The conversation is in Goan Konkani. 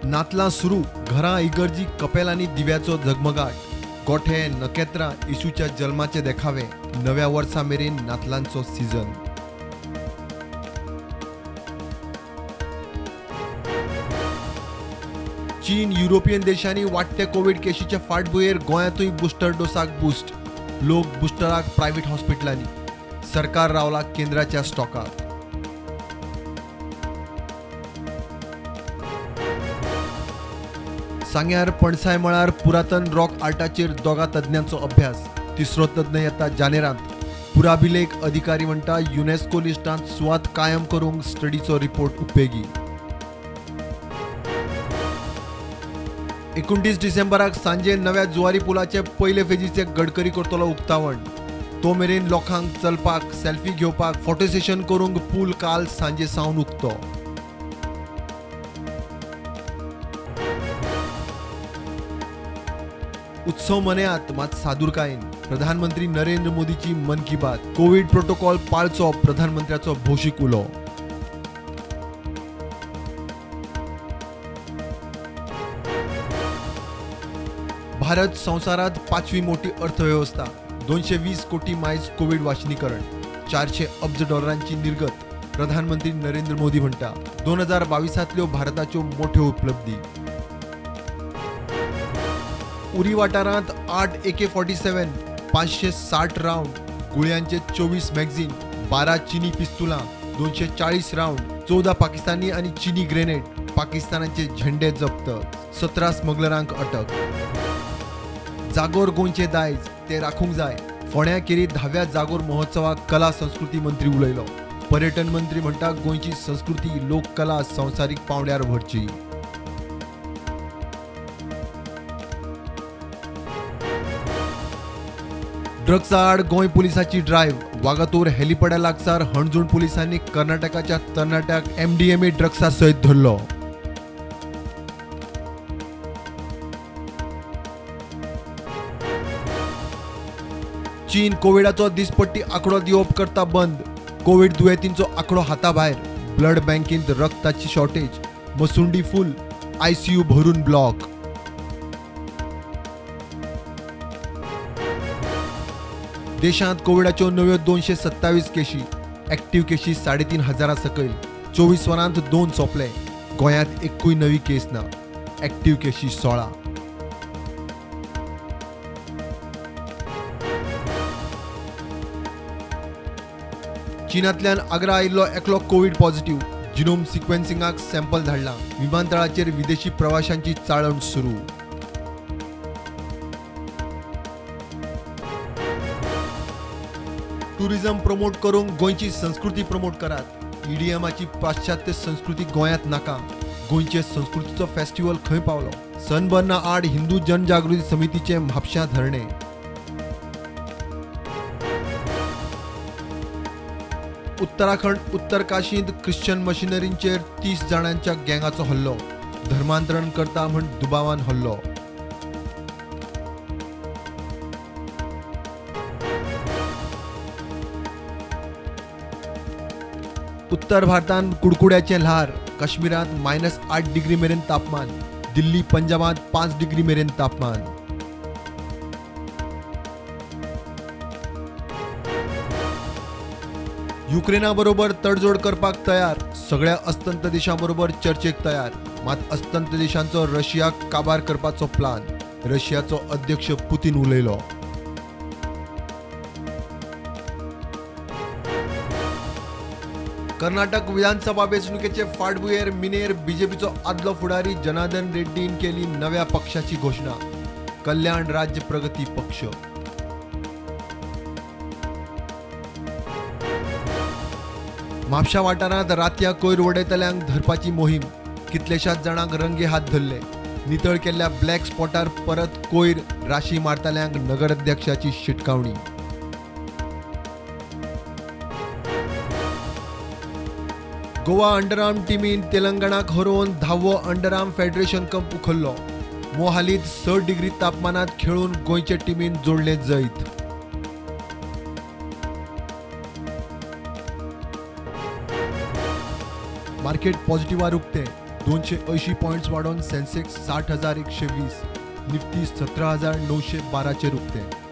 नातलां सुरू, घरां इगर्जी कपेलांनी दिव्याचो झगमगाट, गोठे नखेत्रां येशूच्या जल्माचे देखावे. नव्या वर्सा मेरेन नातलांचो सीझन. चीन युरोपियन देशांनी वाडटे कोवीड केशीचे फाटभुंयेर गोंयांतूय बुस्टर डोसाक बुस्ट. लोक बुस्टराक प्रायव्हेट हॉस्पिटलांनी. सरकार रावला केंद्राच्या स्टॉकाक. सांग्यार पणसाय मळार पुरातन रॉक आर्टाचेर दोगा तज्ञांचो अभ्यास. तिसरो तज्ञ येता जानेरांत. पुराभिलेख अधिकारी म्हणटा युनेस्को लिस्टांत सुवात कायम करूंक स्टडीचो रिपोर्ट उपेगी. 29 डिसेंबराक सांजे नव्या जुवारी पुलाचे पयले फेजीचे गडकरी करतलो उक्तावण. तो मेरेन लोकांक चलपाक, सेल्फी घेवपाक, फोटो सेशन करूंक पूल काल सांजे सावन उक्तो. उत्सव मनयात मात सादुरकायेन. प्रधानमंत्री नरेंद्र मोदीची मन की बात. कोवीड प्रोटोकॉल पाळचो, प्रधानमंत्र्याचो भौशीक उलो. भारत संवसारात 5वी मोठी अर्थवेवस्था. 220 कोटी मायज कोवीड वाशिनीकरण, 400 अब्ज डॉलरांची निर्गत. प्रधानमंत्री नरेंद्र मोदी म्हणटा 2022 भारताच्यो मोठ्यो उपलब्धी. उरी वाठारांत 8 AK-47, 560 round, गुळयांचे 24 मॅगझीन, 12 चीनी पिस्तुलां, 240 राऊंड, 14 पाकिस्तानी आनी चीनी ग्रेनेड. पाकिस्तानाचे झेंडे जप्त. 17 स्मगलरांक अटक. जागोर गोंयचे दायज, ते राखूंक जाय. फोंड्या केरी 10व्या जागोर महोत्सवाक कला संस्कृती मंत्री उलयलो. पर्यटन मंत्री म्हणटा गोंयची संस्कृती, लोककला संवसारीक पांवड्यार व्हरची. ड्रग्सा आड गोंय पुलिसाची ड्रायव्ह. वागातोर हेलिपॅडा लागसार हणजूण पुलिसांनी कर्नाटकाच्या तरणाट्याक MDMA ड्रग्सा सयत धरलो. चीन कोविडाचो दिसपट्टी आंकडो दिवप करता बंद. कोविड दुयेंतींचो आंकडो हाताभायर. ब्लड बँकेंत रक्ताची शॉर्टेज. मसुंडी फुल, ICU भरून ब्लॉक. देशांत कोविडाच्यो नव्यो 227 केशी, ऍक्टिव्ह केशी 3500 सकयल. 24 वरांत 2 सोंपले. गोंयांत एकूय नवी केस ना. ऍक्टिव्ह केशी 16. चीनांतल्यान आग्रा आयिल्लो एकलो कोवीड पॉझिटिव्ह. जिनोम सिक्वेन्सिंगाक सॅम्पल धाडलां. विमानतळाचेर विदेशी प्रवाशांची चाळण सुरू. टुरिझम प्रमोट करूंक गोंयची संस्कृती प्रमोट करात. EDMाची पाश्चात्य संस्कृती गोंयांत नाका. गोंयचे संस्कृतीचो फेस्टिवल खंय पावलो? सनबर्ना आड हिंदू जनजागृती समितीचे म्हापश्यां धरणे. उत्तराखंड उत्तरकाशींत ख्रिश्चन मशिनरींचेर 30 जाणांच्या गँगाचो हल्लो. धर्मांतरण करता म्हण दुबावान हल्लो. उत्तर भारतांत कुडकुड्याचें ल्हार. काश्मीरांत -8 डिग्री मेरेन तापमान. दिल्ली पंजाबांत 5 डिग्री मेरेन तापमान. युक्रेना बरोबर तडजोड करपाक तयार. सगळ्या अस्तंत देशां बरोबर चर्चेक तयार. मात अस्तंत देशांचो रशियाक काबार करपाचो प्लान. रशियाचो अध्यक्ष पुतीन उलयलो. कर्नाटक विधानसभा वेंचणुकेचे फाटभुंयेर मिनेर बीजेपीचो आदलो फुडारी जनार्दन रेड्डीन केली नव्या पक्षाची घोशणा. कल्याण राज्य प्रगती पक्ष. म्हापशा वाठारांत रातयां कोयर वडयतल्यांक धरपाची मोहीम. कितलेशाच जाणांक रंगे हात धरले. नितळ केल्ल्या ब्लॅक स्पॉटार परत कोयर राशी मारतल्यांक नगराध्यक्षाची शिटकावणी. गोवा अंडरआर्म टीमीन तेलंगणाक हरोवन 10वो अंडरआर्म फेडरेशन कप उखल्लो. मोहालीत 6 डिग्री तापमानात खेळून गोंयचे टीमीन जोडले जैत. मार्केट पॉझिटिव्हार उक्ते. 280 पॉयंट्स वाडोवन सेन्सेक्स 60,120, निफ्टी 17,912चेर उक्ते.